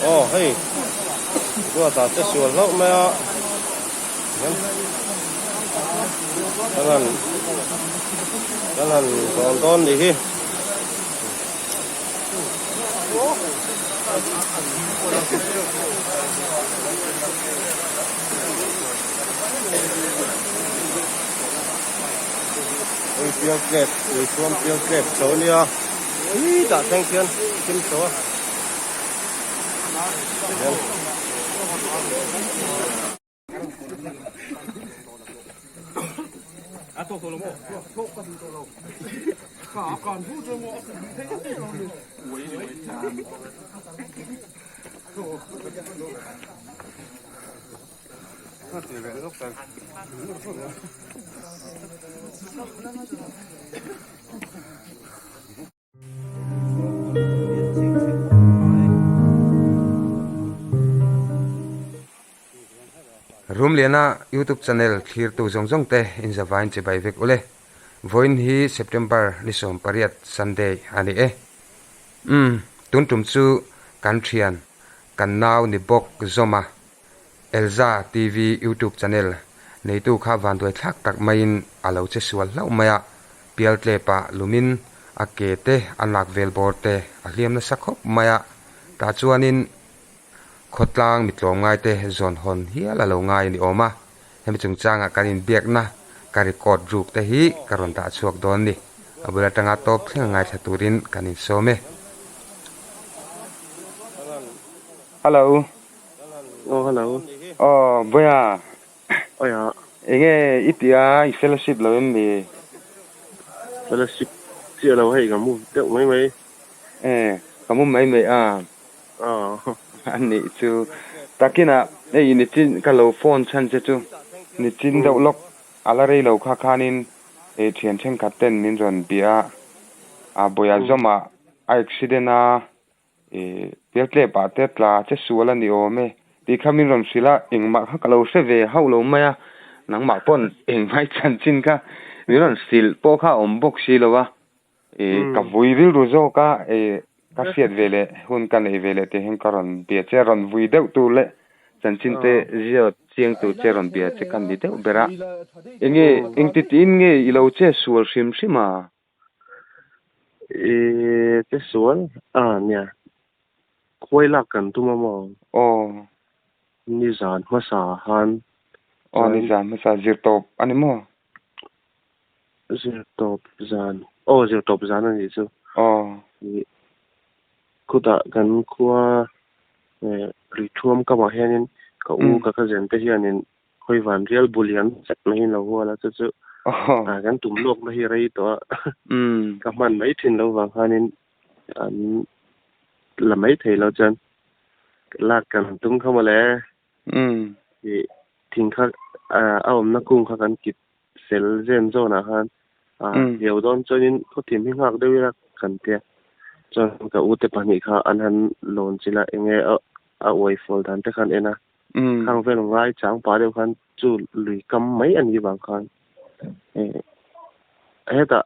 Aw hei Duata che sual hlauh mai a kan han kan han zawn dawn nih hi. Ui pial tlep ui chuan pial tlep chho a nia khitah thleng khian thim chho a tihian. Rumliana YouTube channel thlirtu zawng zawng te in zavain chibai vek ule. Vawiin hi September ni 18 Sunday a ni e. Umm, tun tum chu kan thian, kan nau ni bawk zawma Elza TV YouTube channel neitu kha vanduai thlak tak maiin a lo che sual hlauh mai a, pialtlepa lumin a ke te a lak vel bawr te a hliam nasa khawp mai a, tah chuanin khawtlang mi tlawmngai te zawn hawn hial a lo ngai a ni awm a, hemi chungchanga kan inbiakna ka record ruk te hi ka rawn dah chhuak dawn ni, a bul atanga tawp thleng a ngaithla turin kan insawm e. Hello. Oh hello. Oh Boya. Oya. Enge i tih a i fellowship lo em mi? Fellowship chiah lo hei ka mu deuh mai mai. Eh ka mu mai mai a. Oh. A nih chu takinah hei nichin ka lo phone chhan che chu nichin deuh lawk a la rei lo kha khanin eh thian thenkhat ten min rawn bia a a Boya zawmah a accident a. Ih, pialtlep ah te tla che sual a ni awm e tih kha min rawn hrilh a, engmah kha ka lo hre ve hauh lo mai a, nangmah pawn engmai chanchin kha min rawn hrilh pawh kha a awm bawk si lo a, ih ka vui rilru zawk a, ih ka hriat ve leh hun ka neih ve leh tih hian ka rawn bia che a, rawn vui deuh tur leh chanchin te ziat chiang tur che rawn bia che ka ni deuh ber a, enge engti tiin nge i lo che sual hrim hrim a? I te sual a nia khuai lak kan tum a maw? Aw. Nizan hmasa han. Aw nizan hmasa zirtawp a ni maw? Zirtawp zan aw zirtawp zan a nih chu. Aw. Khutah kan khua Rithuam kamah hianin ka u ka cousin te hianin Khawi van rial bul hian chat mai in lo hual a, chu chu kan tum lawk na hi rei tawh a, ka hman mai thin lo vang khanin an la mai thei lo chuan lak kan tum kha mawle ih thing kha a awmna kung kha kan kit fel zen zawnah khan hliau dawn chuanin khawthim hi nghak deuh ila kan tia chuan ka ute pahnih kha an han lawn chilh a enge a uai fawl dan te khan en a. Khang vel ngai chang pah deuh khan chu lui kam mai a nih vang khan hetah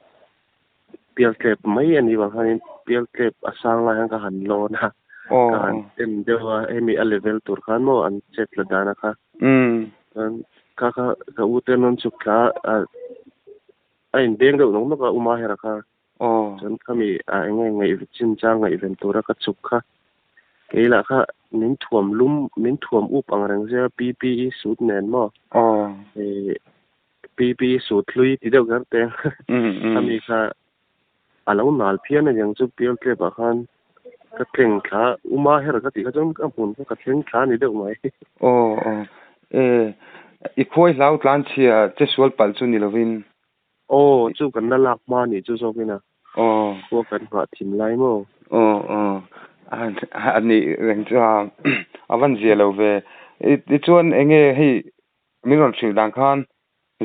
pial tlep mai a nih vang khanin pial tlep a sang lai hian ka han lawn a ka han en deuh a hemi a level tur khan maw an chet la dan a kha chuan kha kha ka u te an rawn chhuk thla a a inbeng deuh nawk nawk a uma hera kha. Chuan khami ah eng nge ngaih chin chang ngaihven tura ka chhuk kha kei lah kha min thuam lum min thuam up ang reng zia PPE suit nen maw ih PPE suit hlui ti deuh kher te khami kha a lo nal phian a niang chu pial tlep ah khan ka tleng thla uma her ka tih kha chuan ka hmun kha ka thleng thla a ni deuh mai. Aw aw e i khuai hlau tlan chhia che sual palh chu ni lovin. Aw, chu kan la lak hma nih chu zawkin a. Aw. Khua kan nghah thin lai maw? Aw aw, a nih reng chu a, a van zia lo ve. Tichuan eng nge hei min rawn hrilh dan khan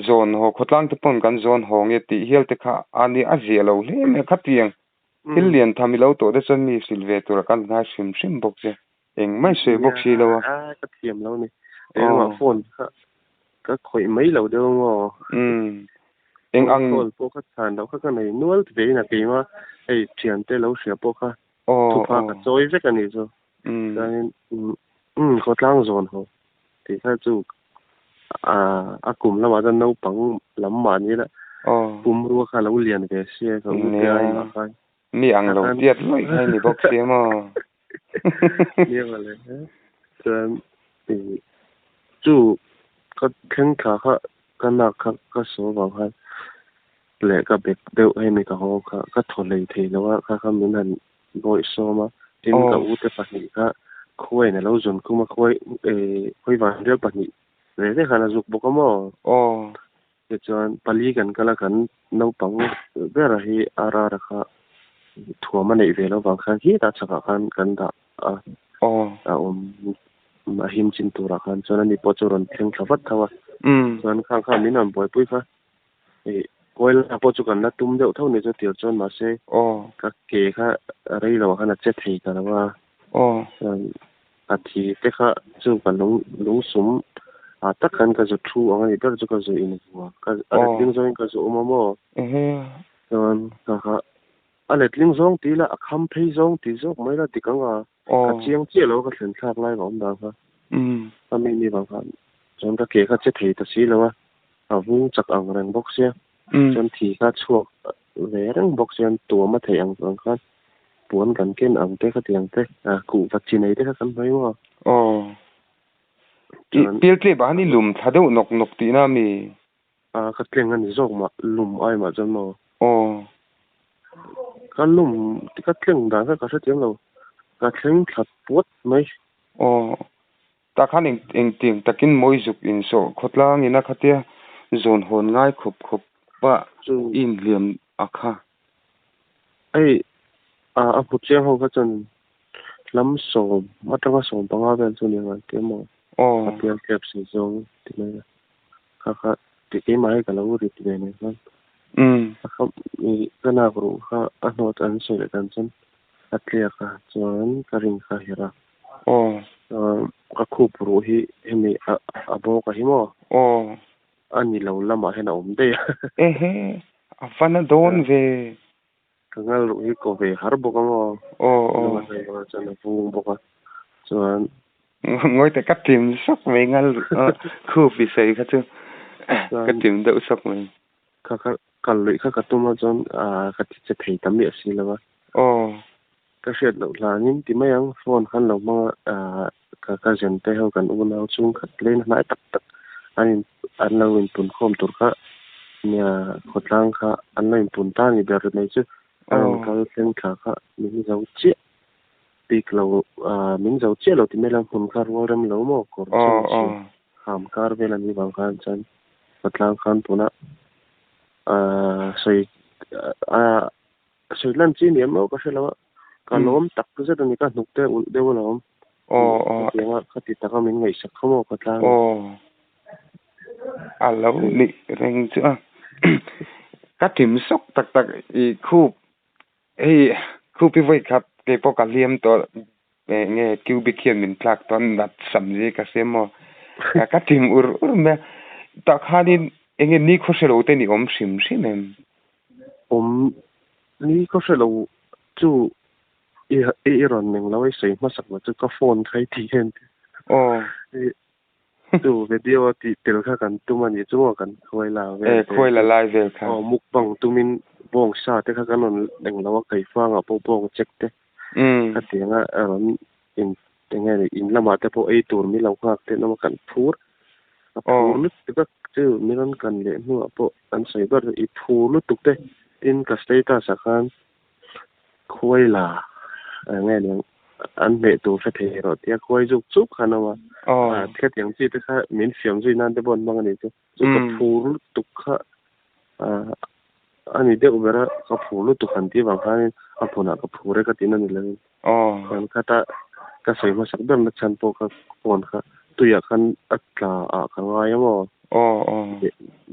zawn haw khawtlang te pawn kan zawn haw nge tih hial te kha a ni a zia lo hle mai a khatiang thil lian tham i lo tawh te chuan mi hrilh ve tura kan ngai hrim hrim bawk che. Engmah i sawi bawk si lo a. Nia, ka thiam lo ni. Engmah phone kha ka khawih mai lo deuh ang aw. Umm. Eng ang. Phone pawh ka chhan loh kha ka nei nual ve in a keimah hei thiante lo hria pawh kha thupha ka chawi vek a nih chu. Chuanin umm khawtlang zawn ho tih kha chu a kum lamah chuan naupang lam mahni la pumrua kha a lo lian ve sia ka u te ai mah khan. Mi ang lo tiat lawih kha i ni bawk sia maw? Nia mawle. Chuan chu ka thleng thla kha ka nak kha ka saw vang khan leh ka bek deuh hemi ka haw kha ka thaw hlei thei lo a kha kha min han bawih sawm a tin ka u te pahnih kha khuaiin a lo zun khum a khuai khawi vanrial pahnih ve ve khan a zuk bawk a maw tichuan pali kan kal a kan naupang ber hi RR kha thuam a neih ve loh vang khan khitah chhakah khan kan dah a a awm a him chin turah khan chuan ani pawh chu rawn thleng thla vat tho a chuan khang khan min rawn buaipui kha Ih kuai la pawh chu kan la tum deuh tho ni chu tir chuan mahse ka ke kha rei lo ah khan a che thei ta lo a chuan a thi te kha chu ka lung lungsum ah tak khan ka zu thu ang a ni ber chu ka zu invua ka a letling zawngin ka zu awm a maw chuan ka kha a letling zawng tih ila a kham phei zawng tih zawk mai la dik ang a ka chiang chiah lo ka thlen thlak lai ka awm dan kha a mi mi vang khan chuan ka ke kha che thei ta si lo a a vung chak ang reng bawk sia chuan thi kha chhuak ve reng bawk sia tuam a theih ang ang khan puan kan ken ang te kha tiang te kuhva chi nei te kha kan hmai maw chuan pial tlep ah khan i lum thla deuh nawk nawk tihna a mi A ka tleng a ni zawk mah lum ai mah chuan maw. Aw. Ka lum ka tleng dan kha ka hrethiam lo. Ka thleng thla puat mai. Aw. Tah khan eng engtiang takin mawi zuk insawh khawtlangin a khatia zawn hawn ngai khawp khawp a i inhliam a kha. Hei a a hmu chiang ho kha chuan lam sawm atanga 15 vel chu ni ang an ti a maw. Aw. A pial tep si zawng ti mai a. Kha kha ti keimah hi ka lo rit ve nen khan a kha i ka nak ruh kha a hnawt an sawi leh dan chuan a tliak a chuan ka ring kha a herh a ka khup ruh hi hemi a a bawk a hi maw a ni lo lamah hian a awm daih a. Ehe a va na dawn ve. Ka ngal ruh hi ko ve har bawk a maw? Aw aw. Chuan a vung bawk a chuan. Ngawi teh ka tim sawk mai ngal ruh khup i sawi kha chu ka tim deuh sawk mai. Kha kha kal luih kha ka tum a chuan ka ti che thei ta miah si lo a. Aw. Ka hriat loh hlanin ti mai ang phone khan lo hmang a ka cousin te ho kan unau chhungkhat leng hnai tak tak an in an lo inpun khawm tur kha nia khawtlang kha an lo inpun ta ni ber mai chu a rawn kal thleng thla kha min zo chiah bik lo min zo chiah lo ti mai la hmun kha rual rem lo maw kawr chhung chhia kham kar vel a nih vang khan chuan khawtlang khan tuna sawi Sawi lan chi ni em maw ka hre lo a, ka lawm tak zet a ni, ka hnuk te ulh deuh alawm. Khatiang a khati taka min ngaihsak kha maw ka tlang. Aw, a lo ni reng chu a, ka thim sawk tak tak i khup hei khup hi vawi khat kei pawh ka hliam tawh eng nge cubic hian min tlak tawh a nat sam zia ka hria maw ka thim ur ur mai a, tah khanin eng nge nikhaw hre lo te ni awm hrim hrim em? Awm ni ka hre lo chu i i rawn eng lo i sawi hmasak lo chu ka phone kha i ti hian Aw. Chu video a tih tel kha kan tum a nih chu maw kan khuai la vel te. Khuai la lai vel kha. Aw mukbang tumin bawng sa te kha kan rawn eng lo a keifang ah pawh bawng check te khatiang a rawn in eng nge in lamah te pawh ei tur min lo nghak te an awm a kan phur a phur lutuk a chu min rawn kan leh hnuah pawh an sawi ber i phur lutuk te tin ka status ah khan khuai la eng nge niang an hmeh tur hre thei rawh tia khuai zuk chuk khan a awm a khatiang chi te kha min fiam zui nan te pawh an hmang a ni chu chu ka phur lutuk kha a ni deuh ber a ka phur lutuk han tih vang khanin a hmunah ka phur e ka tihna ni lovin chuan khata ka sawi hmasak ber na chhan pawh kha phone kha tuiah khan a tla ah ka ngai a maw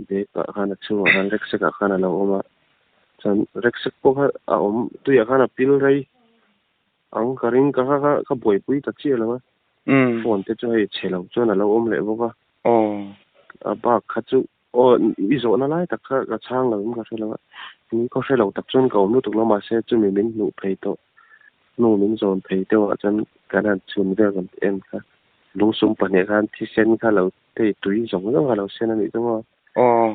bag ah khan a chhungah khan rucksack ah khan a lo awm a chuan rucksack pawh kha a awm tuiah khan a pil rei ang ka ring ka kha ka buaipui ta chiah lo a phone te chu hei chhe lo chuan a lo awm leh bawk a a bag kha chu Aw, i zawhna lai tak kha ka chhang lo in ka hre lo a, ni khaw hre lo tak chuan ka awm lutuk lo mahse chumi min hmuh phei tawh hnu min zawn phei deuh ah chuan Kan han chhun vel kan en kha lungsum pahnih khan thisen kha lo hei tui zawng zawng kha lo sen a nih chu maw. Aw.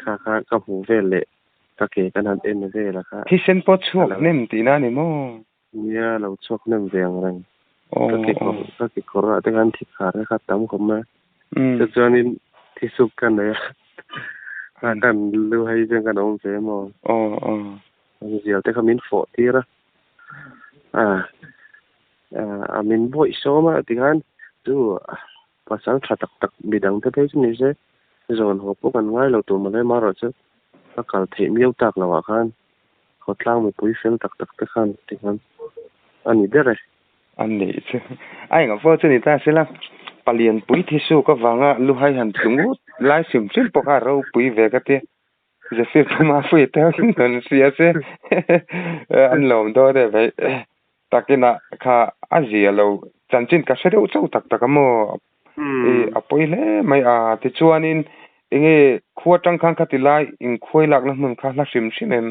Kha kha ka hmuh vel leh ka ke kan han en vel a kha. Thisen pawh chhuak hnem tihna a ni maw? Nia lo chhuak hnem ve ang reng. Ka kekawr ka kekawr ah te khan thi khar te kha tam khawp mai a. Chu chuanin thi sup ka nei a. Kha khan lu hai chen khan a awm ve maw? Aw aw. Zial te kha min fawh tir a. A a min bawih sawm a tikhan chu pasal tha tak tak midang te phei chu ni se zawn haw pawh kan ngai lo tur mawle marawh chu a kal theih miau tak loh ah khan khawtlang mipui fel tak tak te khan tikhan a ni ber e. A nih chu a engah pawh chu ni ta sela palian pui thisuk avanga luhai han tlu ngut lai hrim hrim pawh kha a ropui ve ka tia. Zephyr puma pui te an hria che an lawm dawn e mai takinah kha a zia lo chanchin ka hre deuh chauh tak tak a maw i a pawi hle mai a tichuanin enge khua tang khan khati lai inkhuai lakna hmun kha hla hrim hrim em?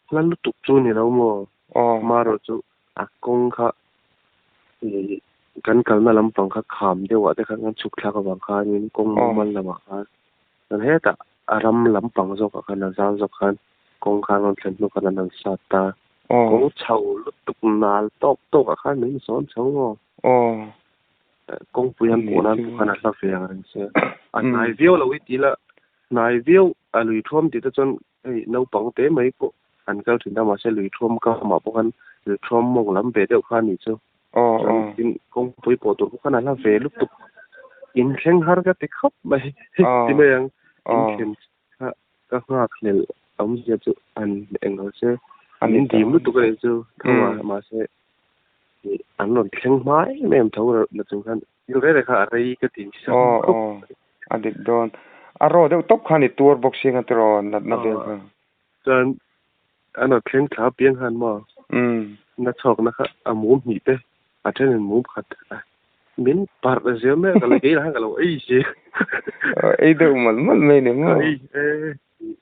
Hla lutuk chu ni lo maw? Marawh chu a kawng kha i kan kalna lampang kha kham deuhah te khan kan chhuk thlak avang khanin kawng mumal lamah khan Chuan hetah a ram lampang zawkah khan a zau zawk khan kawng khan rawn thlen hnu khan an han sat ta. Kawng chho lutuk nal tawk tawkah khan min sawn chho maw? Kawngpui an pawh nan pawh khan a hla ve ang reng se. A hnai viau lo i tih la, hnai viau a lui thuam tih te chuan hei naupang te mai pawh an kal thin ta mahse lui thuam kamah pawh khan lui thuam mawng lam ve deuh kha a nih chu. Chuan tin kawngpui pawh tur pawh khan a hla ve lutuk. In thleng har ka ti khawp mai ti mai ang. In thlen kha ka nghak hlel awmzia chu an eng lo se min dim lutuk a nih chu tho a mahse an rawn thleng hma em em tho la chung khan thil reng reng kha a rei ka ti Aw aw a dik dawn. A raw deuh tawp khan i tuar bawk si ang tiraw natna vel kha. Chuan a rawn thleng thla piang khan maw na chhawkna kha a mum hnih te a then in mum khat a min parh zel mai a ka lo kei lah khan ka lo ei si ei deuh malh malh mai ni maw ka ei e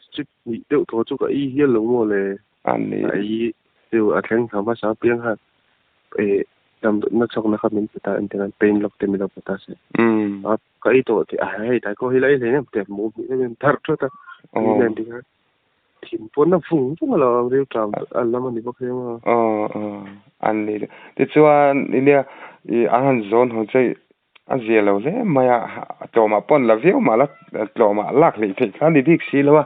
strip hnih deuh thaw chu ka ei hial lo maw le a ni a ei deuh a thleng thla hmasa piang khan e na chhawkna kha min pe ta entir nan pain lock te min lo pe ta se a ka ei tawh tih a hei tai kawh hi la ei hle em te mum hnih te min tharh thawt a tui nen tikhan Thin pawn a vung vung a lo ang ril tram a lam a ni bawk hle maw? Aw aw a ni le. Tichuan inia i an han zawn haw che a zia lo hle mai a, tlawmah pawh an la viau mah la tlawmah lak hleih theih kha a ni bik si lo a,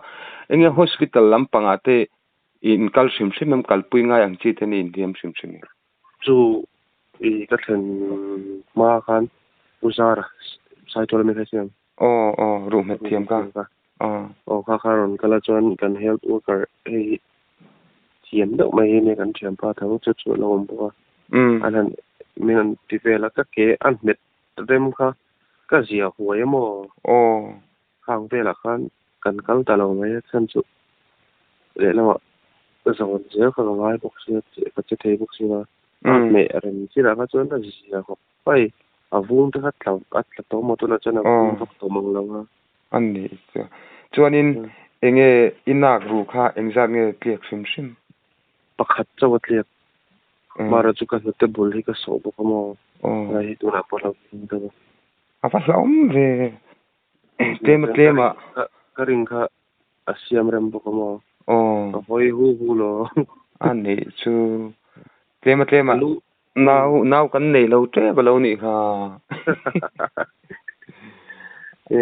enge hospital lampangah te i inkal hrim hrim em kalpui ngai ang chi te ni inhliam hrim hrim em? Chu i ka thlen hma khan U Zara Saitual ami kha i siam. Aw aw ruhmet thiam ka. Aw. Aw kha kha rawn kal a chuan kan health worker hei thiam deuh mai hi nia kan thianpa tho chu chu a lo awm bawk a. An han min han ti vel a ka ke a hmet rem kha ka zia huai emaw. Aw. Khang velah khan kan kal ta lo mai a chhan chu lehlamah zawn zel kha ka ngai bawk sia ka che thei bawk sia a hmeh rem chinah kha chuan a zia khawp mai a vung te kha tla a tla tawh maw tunah chuan a vung vak tawh mang lo a. A ni chu chuanin enge i nak ru kha engzat nge tliak hrim hrim? Pakhat chauh a tliak mara chu ka hnute bul hi ka sawh bawk a maw lai hi tunah pawh a lo vung deuh a. A va hlauhawm ve. Tlem a tlem a. Ka ring kha a siam rem bawk a maw. Aw. Ka hawi hu hu lo. A nih chu. Tlem a tlem a. Nau nau kan nei lo tep a lo nih kha. E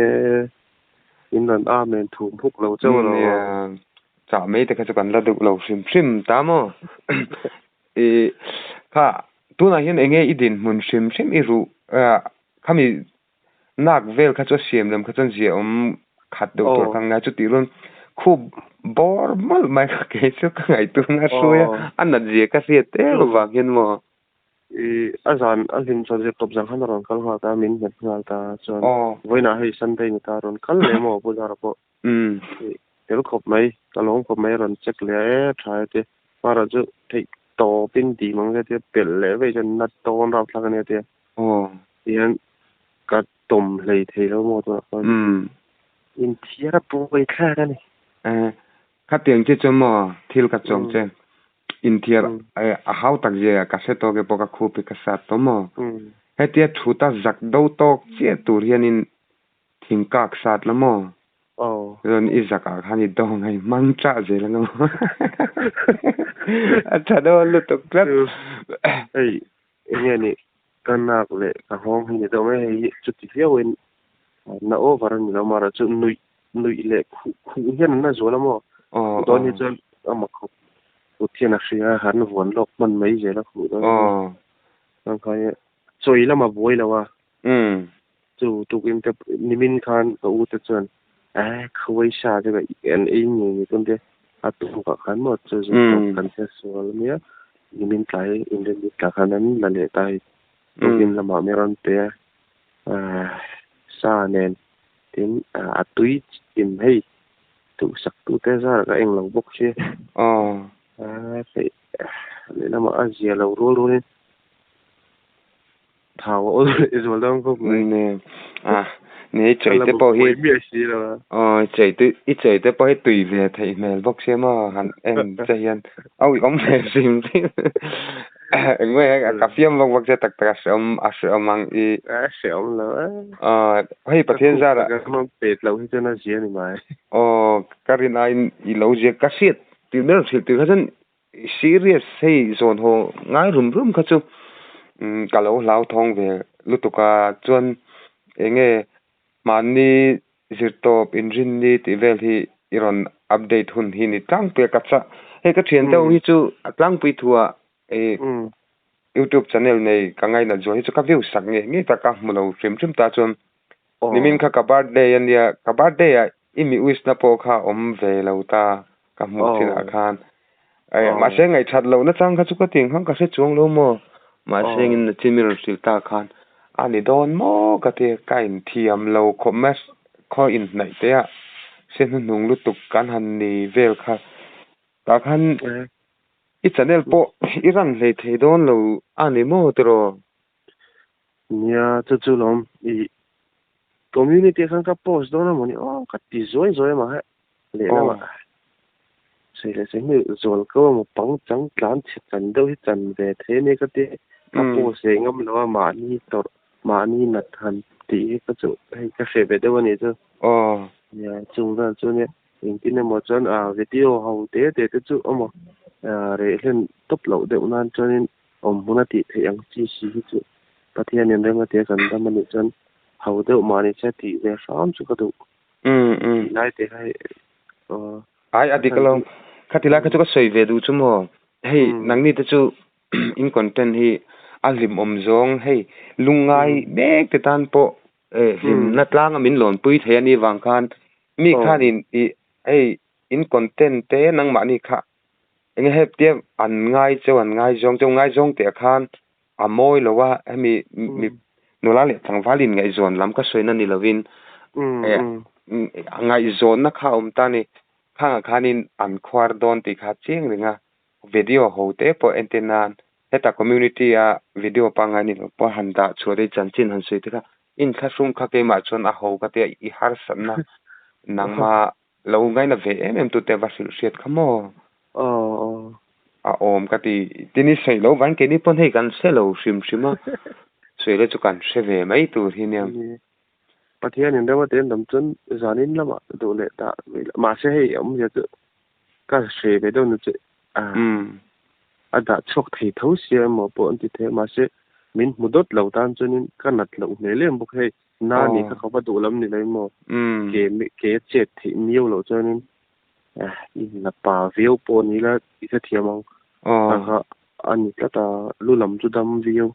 in rawn amen thum huk lo chauh a lo. Nia chah mai te kha chu kan la duh lo hrim hrim ta maw. I kha tunah hian enge i dinhmun hrim hrim i ruh khami Nak vel kha chu a siam lam kha chuan zia awm khat deuh tur kha ngai chutih rual khup bawr mawlh mai kha kei chu ka ngaihtuah na hruai a, a nat zia ka hriat em avang hian maw. I a zan a hlim chuan zir tawp zan khan a rawn kal nghal ta a, min nghet nghal ta chuan vawiinah hei Sunday ni ta a rawn kal leh maw Pu Zara pawh tel khawp mai ka lawm khawp mai a rawn check leh a e tha e tia hmarah chu theih tawpin tih mang zet tia pelh leh veih chuan na tawn rap thlak a nia tia. Tihian ka tawm hlei thei lo maw tunah chuan inthiar a pawi thlak a ni. Khatiang che chu maw thil ka chawm che. Inthiar a hau tak zia ka hre tawk e pawh ka khup hi ka sat tawh maw? Hetia thuta zak do tawk chiah tur hianin thing kak sat la maw? Chuan i zakah khan i dawng a i hmang chah zel anga maw? A tha dawn lutuk tlat. Hei enge ni ka nak leh ka nghawng hi ni deuh mai hei chuti viauin na over a ni lo marawh chu nuih nuih leh khuh khuh hian an la zual a maw? Khuh dawn hi chuan a mak khawp. Kut hian a hria a, han vuan lawk hman mai zel a khuh dawn hi. Chuan kha hi chawi lama buai lo a. Chu tukin te nimin khan ka u te chuan eh khawi sa te ka an ei ngei ni pawn te a tukah khan maw chu zin tawp kan hre sual ania nimin tlai inrinni tla khan an la leh ta hei tukin lamah mi rawn pe a sa nen tin a tui chim hei duhsak tute zar ka eng lo bawk si hei lehlamah a zia lo rual rualin thau a awl leh zual dawn khawp mai. Ne a ne i chei te pawh hi aw i chei te i chei te pawh hi tui ve theih hmel bawk sia maw han en che hian a uih awm ve hrim hrim engmah hian ka fiam bawk bawk che tak tak a hreawm a hreawm ang i a hreawm lo a aw hei Pathian zar ah ka hmang pet loh hi chuan a zia ni mai aw ka rin aiin i lo zia ka hriat tir ber hrilh tur kha chuan Serious hei zawn haw ngai rum rum kha chu ka lo hlauthawng ve lutuk a, chuan enge mahni zirtawp inrinni tih vel hi i rawn update hun hi ni tlangpui a ka chah. Hei ka thian deuh hi chu a tlangpui thuah ih youtube channel nei ka ngainat zual hi chu ka view sak ngei ngei ta ka hmu lo hrim hrim ta chuan Nimin kha ka birthday a nia, ka birthday ah i mi wish na pawh kha awm ve lo ta ka hmuh chin ah khan. Mahse ngaihthat loh na chang kha chu ka tih ang ka hre chuang lo maw? Mahse engin na chin mi rawn hrilh ta khan a ni dawn maw ka ti, ka inthiam lo khawp mai a, khaw inhnaih te ah se hnuhnung lutuk kan han ni vel kha. Tah khan i channel pawh i run hlei thei dawn lo a ni maw tiraw? Nia, chu chu lawm i community ah khan ka post dawn a mawni aw ka ti zuai zuai a mah he lehlamah sawi leh sawi hnu zual ko emaw pang chang tlan chhe chan deuh hi chan ve thei ania ka ti ka post leh ngam lo a mahni tawrh mahni nat han tih hi ka chu hei ka hreh ve deuh a nih chu. Nia, chung vel chu ania engtin emaw chuan video ho te te te chu emaw reh hlen tawp loh deuh nan chuanin Awm hmun a tih theih ang chi si hi chu Pathian in rem a tia kan dam a nih chuan ho deuh mah ni che tih ve hram chu ka duh. Tih lai te kha hei aw. Ai a dik alo. Khati lai kha chu ka sawi ve duh chu maw. Hei nangni te chu in content hi a hlimawm zawng hei lungngai mek te tan pawh hlimna tlanga min lawnpui thei a nih vang khan mi khanin ih hei in content te nangmahni kha Enge heptia an ngai cheu an ngaizawng cheu ngaizawng teh khan a mawi lo a hemi mi nula leh tlangval in ngaihzawn lam ka sawina ni lovin ngaihzawnna kha a awm ta a ni khangah khanin an khuar dawn tih kha chiang reng a video ho te pawh entir nan heta community a video pangngai ni lo pawh han dah chhuah te chanchin han sawi te kha inthlahrung kha keimah chuan a ho ka tia i harsatna nangma Lo ngaina ve em em tute va hrilh hriat kha maw? Aw aw. A awm ka ti. Tin i sawi lo vang keini pawn hei kan hre lo hrim hrim a. Sawi le chu kan hre ve mai tur hi nia. Ni. Pathian in rema te an dam chuan zanin lamah duh leh dah mai la. Mahse hei awmzia chu ka hre ve deuh na chu a a dah chhuak thei tho sia emaw pawh an ti thei a. Mahse min hmu dawt lo tan chuanin ka nat loh hmel em bawk hei. Na ni kha ka va duh lam ni lo emaw ke ke chet theih miau loh chuanin in la pa viau pawh ni ila i hrethiam ang kha kha a ni tlat a lu lam chu dam viau.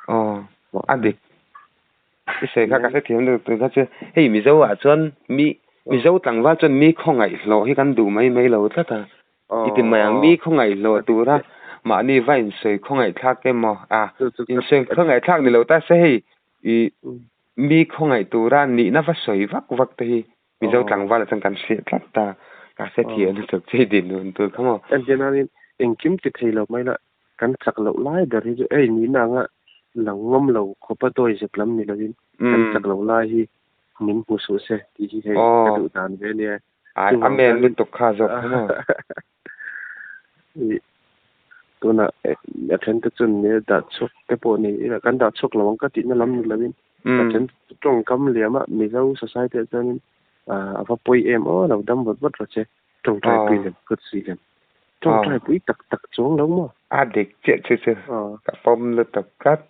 Aw a dik i sawi kha ka hrethiam deuh tur kha chu hei Mizo ah chuan mi Mizo tlangval chuan mi khawngaih hlawh hi kan duh mai mai lo tlat a I ti mai ang, mi khawngaih hlawh tura mahni va insawi khawngaih thlak emaw? A, insawi khawngaih thlak ni lo ta se hei i mi khawngaih tura nihna va sawi vak vak te hi Mizo tlangval ah chuan kan hriat tlat ta, ka hre thiam lutuk che i dinhmun tur kha maw? Entir nanin engkim ti thei lo mai la, kan chak loh lai ber hi chu ei nihna anga lang ngam lo khawpa dawi zep lam ni lovin kan chak loh lai hi min hmu suh se tih hi hei ka duh dan ve ania. Ai, amen lutuk kha zawk kha maw? Tunah a then te chuan nia dah chhuak te pawh ni ila kan dah chhuak lo ang ka tihna lam ni lovin a then tawngkam liam a Mizo society ah chuanin a va pawi em aw lo dam vat vat rawh che tawngtai pui lem kut si lem tawngtai pui tak tak chuang lo maw? A dik chiah chu chu ka pawm lutuk tlat.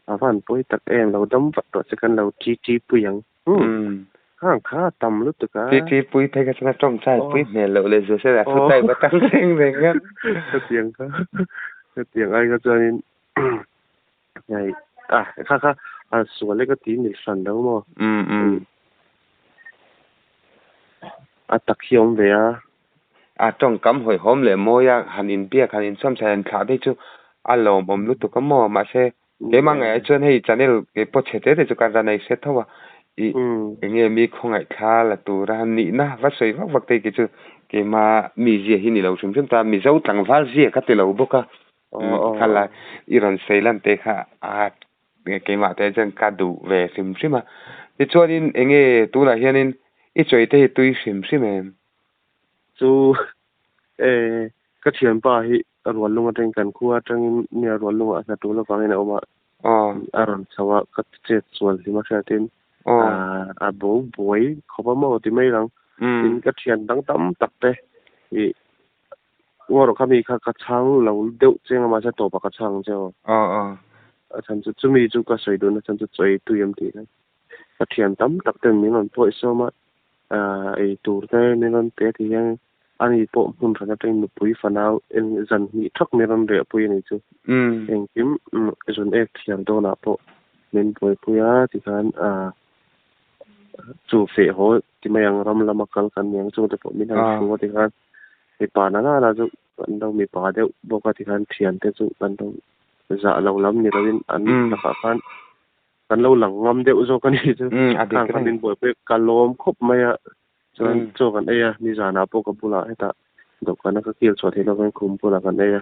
A van pawi tak em lo dam vat rawh che kan lo ṭi ṭi pui ang. Umm. Khang kha a tam lutuk a. Ṭi ṭi pui phei kha chuan a tawngtai pui hmel loh leh zual se a thu type a tang reng reng a. Hetiang kha hetiang ai kha chuanin hei a kha kha a sual e ka ti mil hran lo maw. Umm umm. A tak hi a awm ve a. A tawngkam hawihhawm leh mawi a han inbiak han inchhuam chhan han thlah daih chu a lawmawm lutuk a maw mahse Keimah ngaih ah chuan hei channel kei pawh chhe te te chu ka ran a i hre tho a, i enge mi khawngaih thla la tura nihna va sawi vak vak te khi chu keimah mi zia hi ni lo hrim hrim ta, Mizo tlangval zia ka ti lo bawk a, kha la i rawn sawi lan te kha a keimah te chuan ka duh ve hrim hrim a, tichuanin enge tunah hianin i chawi te hi tui hrim hrim em? Chu e ka thianpa hi Ruallung atangin kan khua atangin nia Ruallungah hna tul avangin a awm a, a rawn chho a, ka chet sual hlim a hriatin a bo buai khawp a maw ti mai ang. Tin ka thian dang tam tak te ih ngaw rawh kha mi kha ka chhang lo deuh cheng a mahse tawpah ka chhang ang che aw. A chhan chu chumi chu ka sawi duhna chhan chu chawi tui em tih kha. Ka thian tam tak ten min rawn pawih sawm a, ei tur te min rawn pe ti hian Ani pawh hmun hran atangin nupui fanau eng zan hnih thak min rawn riahpui a ni chu. Engkim zun ek thiar dawnah pawh min buaipui a tikhan chu feh haw ti mai ang ram lama kal kan ni ang chungte pawh min han hru a tikhan mipa na nana chu kan lo mipa deuh bawk a tikhan thiante chu kan lo zah lo lam ni loin an lakah khan kan lo lang ngam deuh zawk a ni chu. Khang kha min buaipui a ka lawm khawp mai a. Chuan chaw kan ei a, nizanah pawh ka bulah hetah dawhkana ka kil chhuah theih lovin khum bulah kan ei a,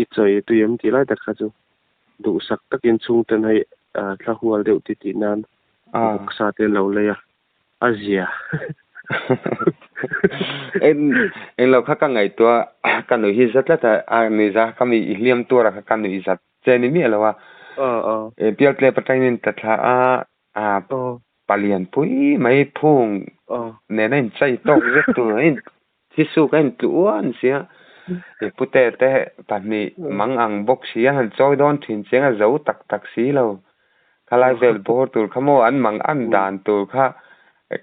i chawi tui em tih lai tak kha chu duhsak takin chhungten hei thla hual deuh ti tih nan vawksa te an lo lei a, a zia. Englo kha ka ngaihtuah ka nuih hi za tlat a, a nuihza ka mi i hliam tuar a kha ka nuihzat che ni miah lo a, Pialtlep atangin ta thla a, A palian pui mai phung nena inchei tawk zet tur a in thisuk a intlu uan sia i pute te pahnih mang ang bawk si a han chawi dawn thin chiang a zo tak tak si lo khalai vel bawr tur kha maw an mang an dan tur kha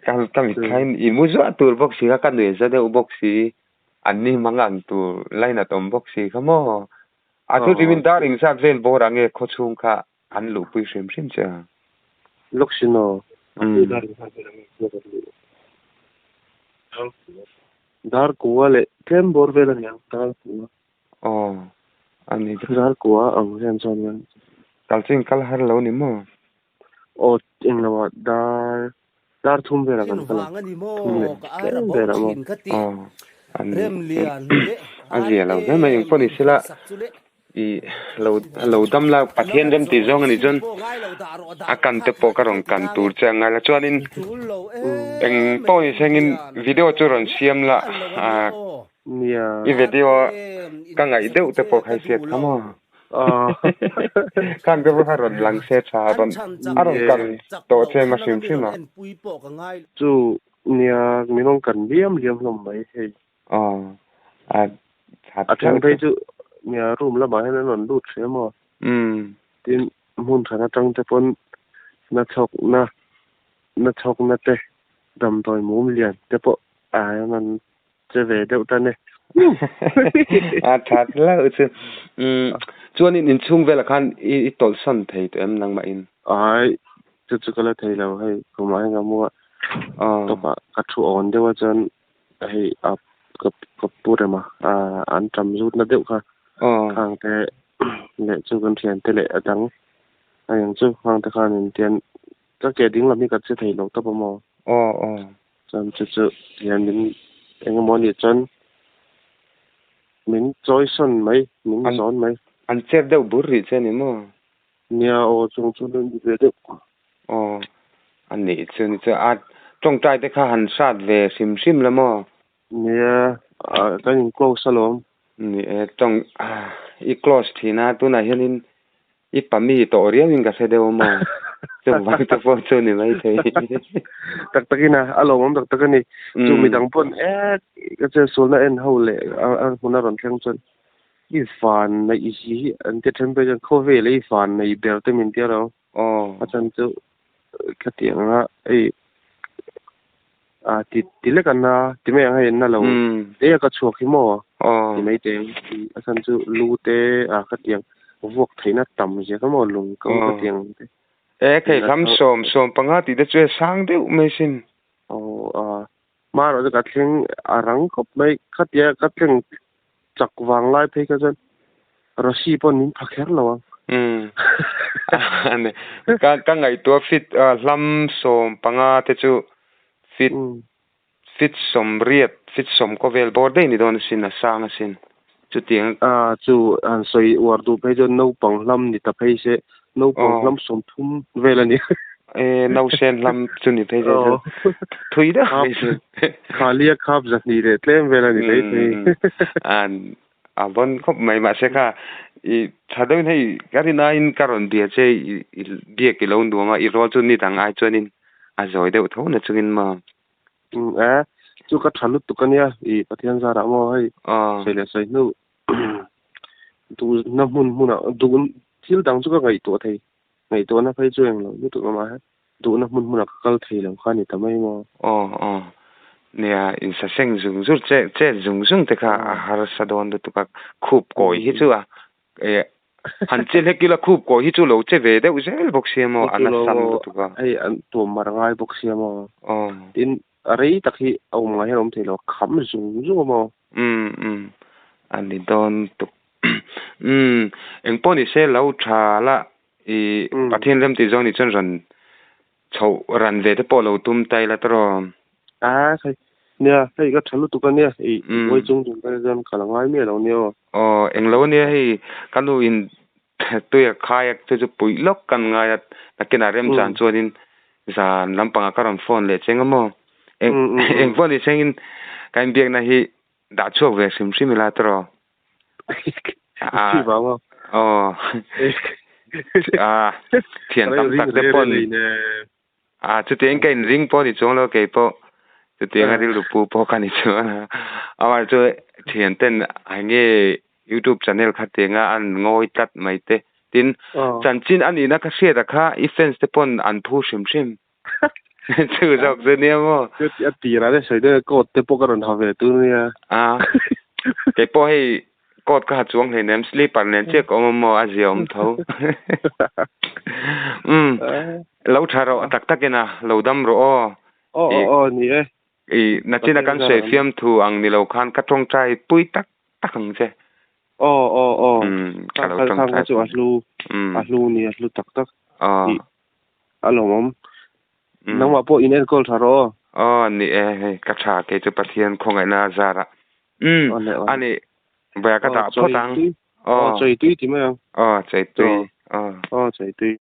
ka mitthla in i mu zuah tur bawk si kha ka nuih za deuh bawk si an ni mang ang tur lainat awm bawk si kha maw a thu hrimin dar engzat vel bawr ang nge khawchhung kha An luhpui hrim hrim che a. Lawksino. Dar kua leh tlem bawr vel a niang dar kua. Aw a ni chu. Dar kua ang hian chuan nia. Kal chu in kal har lo ni maw? Aw englo ah dar dar thum velah kan kal ang. Thum leh tlem velah maw? Aw a ni a zia lo hle mai engpawh ni sela. I lo lo dam la Pathian rem tih zawng a nih chuan a kan te pawh ka rawn kan tur che ang a la chuanin eng pawh ni sengin video chu rawn siam la ah i video ka ngaih deuh te pawh kha i hriat kha maw khang te pawh kha rawn lang se tha rawn a rawn kan tawh che ma hrim hrim a. Chu nia min rawn kan liam liam hlawm mai hei. Aw a that A then phei chu nia room lamah hian an rawn lut hreh maw? Umm. Tin hmun hran atang te pawn na chhawk na na chhawk na te damdawi mum lian te pawh ah hian an che ve deuh tan e. A that hlauh chu. Umm chuanin inchhung velah khan i i tawlhsawn thei tawh em nangmahin? Ai chu chu ka la thei lo hei khumah hian ka mu a tawpah ka thu awn deuh a chuan Hei a ka ka pu rem a ah an tam zut na deuh kha khang te leh chu kan thian te leh a dang a eng chu khang te khan in tian ka ke ding lam hi ka che thei lo tawp a maw chuan chu chu hian min eng emaw anih chuan min chawi sawn mai min zawn mai. An chep deuh bur rih che a ni maw? Nia aw chung chu an ni ve deuh. Aw a nih chu ni chu a tawngtai te kha han hrat ve hrim hrim la maw? Nia kan in close alawm. Ni e tawng i close thin a tunah hianin i pami tawh riau in ka hre deuh a maw chuvang te pawh chu ni maithei. Tak takin a a lawmawm tak tak a ni. Chu midang pawn e ka che sualna en ho leh a hmun a rawn thleng chuan i van neih hi an ti then phei chuan khawvel i van nei ber te min tia lo. A chan chu khatiang a hei a ti ti lek an a ti mai ang hei na lo te a ka chhuak hi maw ti mai te a chan chu lu te a khatiang vuak theihna tam zia kha maw lung ko khatiang te. E khei hlam 75 tih te chu e sang deuh mai sin. Aw a marawh chu ka thleng a rang khawp mai khatia ka thleng chak vang lai phei kha chuan Rosy pawh min pha kher lo ang. Umm. Ka ka ngaihtuah fit hlam 15 te chu fit fit 80 fit 10 kaw vel bawr daih ni dawn asin a sang asin chutiang. A chu han sawi uar duh phei chuan naupang hlam ni ta phei se naupang hlam 30 vel a ni. E nausen hlam chu ni phei se chu thui deuh mai chu. Khalia khap 200 leh tlem vel a ni mai thei. An a vawn khawp mai mahse kha i tha deuhin hei ka rin aiin ka rawn bia che i biak i lo nuam a i rawl chu ni dang ai chuanin a zawi deuh tho na chungin maw. E chu ka tha lutuk a nia i Pathian zarah maw hei sawi leh sawi hnu duh na hmun hmunah duh thil dang chu ka ngaihtuah thei ngaihtuahna phei chu englo lutuk lamah hian duhna hmun hmunah ka kal thei lo kha a ni ta mai maw. Aw aw nia insaseng zung zung che chet zung zung te kha a harsa dawn lutuk a khup kawi hi chu a eh han che hlek ila khup kawi hi chu lo che ve deuh zel bawk sia maw a nasam lutuk a. Hei an tuam mar ngai bawk sia maw. Aw. Tin a rei tak hi a awm ngai hian a awm thei lo a kham zung zung a maw. Umm umm a ni dawn tuk umm engpawh ni se lo tha la I Pathian rem tih zawng nih chuan rawn chhoh ran ve te pawh lo tum ta ila tawh. A hei nia hei ka tha lutuk a nia i buai chung chung te chuan ka la ngai miah lo nia aw. Aw englo a nia hei ka nu in tui a khai a chu chu puih lawk kan ngai a nakinah remchan chuanin zan lampangah ka rawn phone leh cheng a maw eng engpawh ni thlengin ka inbiakna hi dah chhuak ve hrim hrim ila tawh. Aw thian tam tak te pawn a chutiang ka in ring pawh ni chuang lo kei pawh chutiang a rilru pu pawh ka ni chuang a amah chu thian ten enge youtube channel kha tianga an ngawi tlat mai te tin chanchin a nihna ka hriat a kha i fans te pawn an phu hrim hrim chu zawk chu nia maw a tirah te sawi deuh coat te pawh ka rawn ha ve tur nia a kei pawh hei coat ka ha chuang hleinem slipper nen chiah ka awm a maw a zia awm tho um lo tha rawh tak takin a lo dam rawh aw aw aw aw ni e i nachina kan sawi fiam thu ang ni lo khan ka tawngtai pui tak tak ang che aw aw aw ka lo tawngtai chu a hlu a hlu ni a hlu tak tak aw A lawmawm. Nangmah pawh in enkawl tha rawh aw. Aw ni e, hei ka tha kei chu Pathian khawngaihna a zar a. Umm a ni, Bawia ka dah phawt ang. Aw chawi tui ti mai ang. Aw chawi tui. Aw. Aw chawi tui.